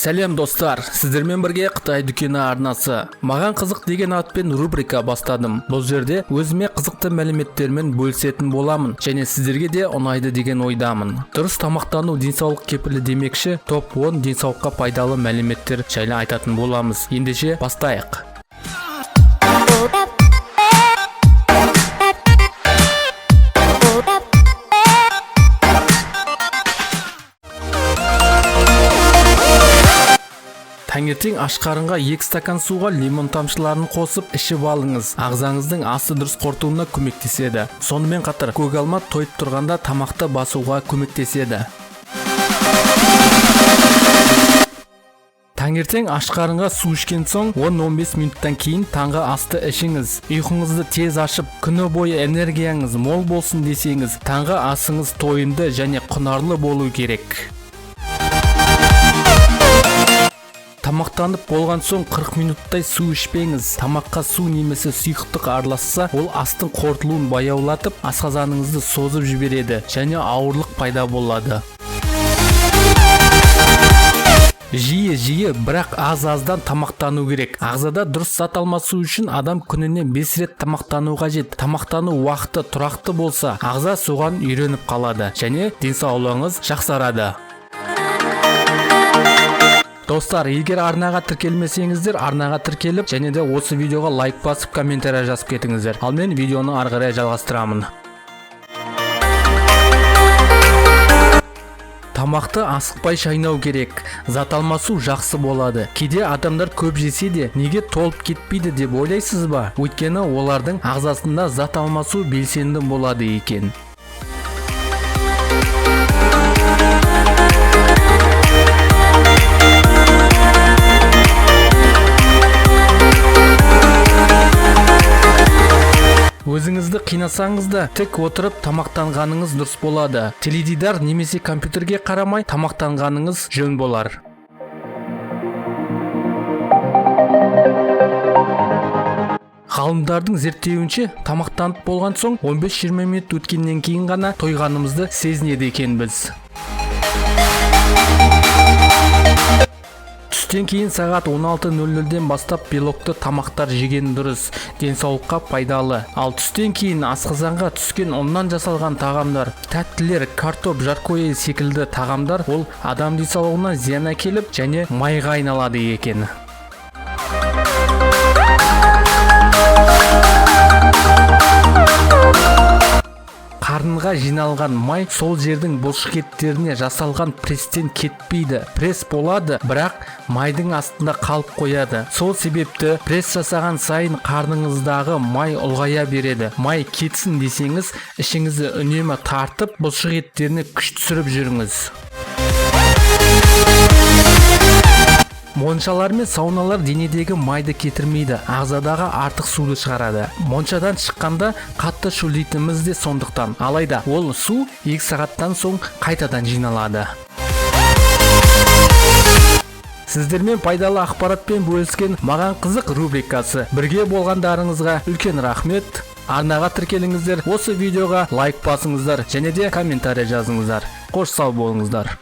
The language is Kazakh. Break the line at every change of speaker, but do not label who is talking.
Сәлем, достар! Сіздермен бірге Қытай дүкені арнасы. Маған қызық деген атпен рубрика бастадым. Бұл жерде өзіме қызықты мәліметтермен бөлісетін боламын және сіздерге де ұнайды деген ойдамын. Дұрыс тамақтану денсаулық кепілі демекші, топ 10 денсаулыққа пайдалы мәліметтер жайлы айтатын боламыз. Ендеше бастайық. Таңертең аш қарынға 2 стакан суға лимон тамшыларын қосып ішіп алыңыз. Ағзаңыздың асты дұрыс қорытуына көмектеседі. Сонымен қатар көк алма тойып тұрғанда тамақты басуға көмектеседі. Таңертең аш қарынға су ішкен соң 10-15 минуттан кейін таңғы асты ішіңіз. Ұйқыңызды тез ашып, күні бойы энергияңыз мол болсын десеңіз, таңғы асыңыз тойымды және құнарлы болу керек. Тамақтанып болған соң 40 минуттай су ішпеңіз. Тамаққа су немесе сұйықтық араласса, ол астың қорытылуын баяулатып, асқазаныңызды созып жібереді және ауырлық пайда болады. Жиі-жиі, бірақ аз-аздан тамақтану керек. Ағзада дұрыс зат алмасу үшін адам күніне 5 рет тамақтану қажет. Тамақтану уақыты тұрақты болса, ағза соған үйреніп қалады және денсаулығыңыз жақсарады. Достар, егер арнаға тіркелмесеңіздер, арнаға тіркеліп және де осы видеоға лайк басып, комментария жазып кетіңіздер. Ал мен видеоны ары қарай жалғастырамын. Тамақты асықпай шайнау керек. Зат алмасу жақсы болады. Кейде адамдар көп жесе де неге толып кетпейді деп ойлайсыз ба? Өйткені олардың ағзасында зат алмасу белсенді болады екен. Өзіңізді қинасаңыз да тік отырып тамақтанғаныңыз дұрыс болады. Теледидар немесе компьютерге қарамай тамақтанғаныңыз жөн болар. Ғалымдардың зерттеуінше, тамақтанып болған соң 15-20 минут өткеннен кейін ғана тойғанымызды сезінеді екенбіз. Түстен кейін сағат 16:00-ден бастап белокты тамақтар жеген дұрыс, денсаулыққа пайдалы. Ал түстен кейін асқазанға түскен ұннан жасалған тағамдар, тәттілер, картоп, жаркое секілді тағамдар ол адам денсаулығына зиян әкеліп және майға айналады екен. Қарынға жиналған май сол жердің бұлшықеттеріне жасалған пресстен кетпейді. Пресс болады, бірақ майдың астында қалып қояды. Сол себепті пресс жасаған сайын қарныңыздағы май ұлғая береді. Май кетсін десеңіз, ішіңізді үнемі тартып, бұлшықеттеріне күш түсіріп жүріңіз. Моншалар мен сауналар денедегі майды кетірмейді, ағзадағы артық суды шығарады. Моншадан шыққанда қатты шөлдейтініміз де сондықтан. Алайда ол су 2 сағаттан соң қайтадан жиналады. Сіздермен пайдалы ақпаратпен бөліскен Маған қызық рубрикасы. Бірге болғандарыңызға үлкен рахмет. Арнаға тіркеліңіздер, осы видеоға лайк басыңыздар және де комментарий жазыңыздар. Қош сау болыңыздар.